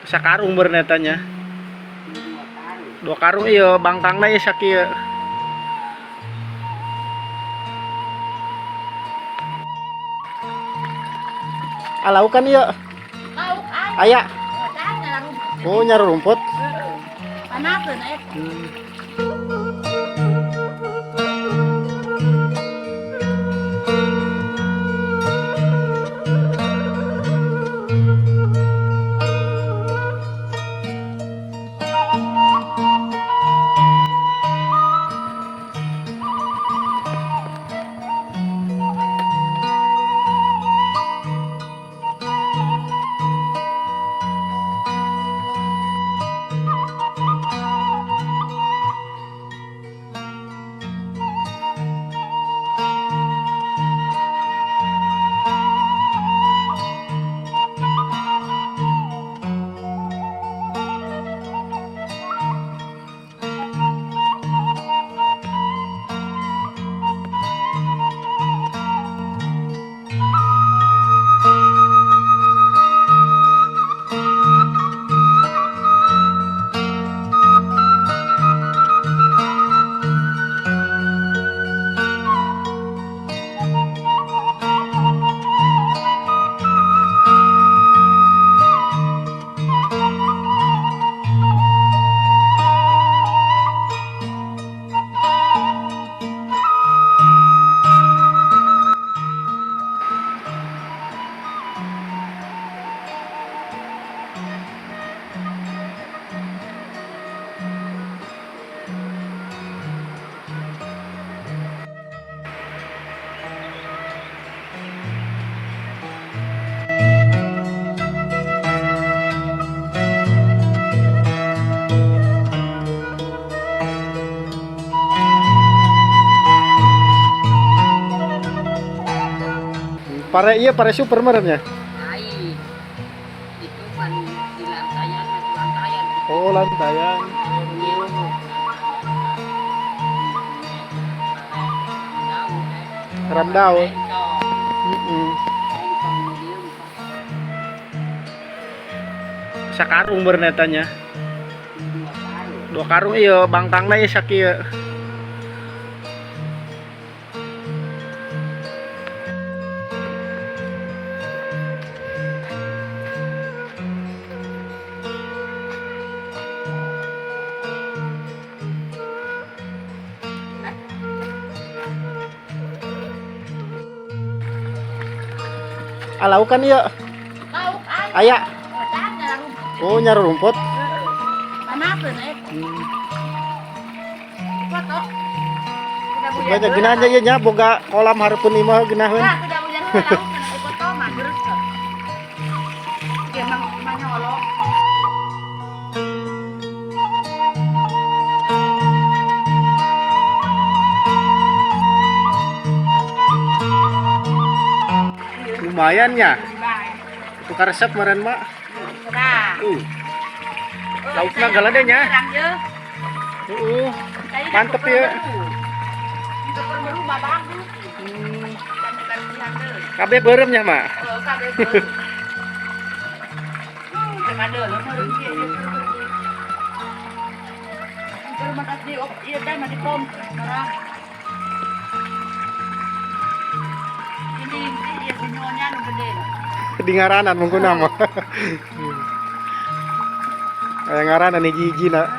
Sakarung meureun eta nya. 2 karung iya bangkangna ieu sakieu. Ah, laukan ieu. Lauk ah. Aya. Oh, nyaru rumput. Panakeun eta. Pare iya pare super meureun nya. Ai. Itu kan di lantaian, lantaian. Oh, lantaian. Ram daun. Heeh. Sakarung meureun eta nya. 2 karung iya bangkangna ieu sakieu. Ah, laukan ieu. Lauk ah. Aya. Oh, nyaru rumput. Panakeun eta. Foto. Banyak geunahnya ieu nya boga kolam hareupeun imah geunaheun. Nah, kuda hujan heula lauk kana foto mah geus. Dia mah manyolok. Lumayan ya. Tukar resep meureun mah. Nah. Laukna galade nya. Heeh. Mantep ya. Kabeh beureum nya mah. Di ngaranan mungkin nama. Kayak ngaranan hiji-hiji na.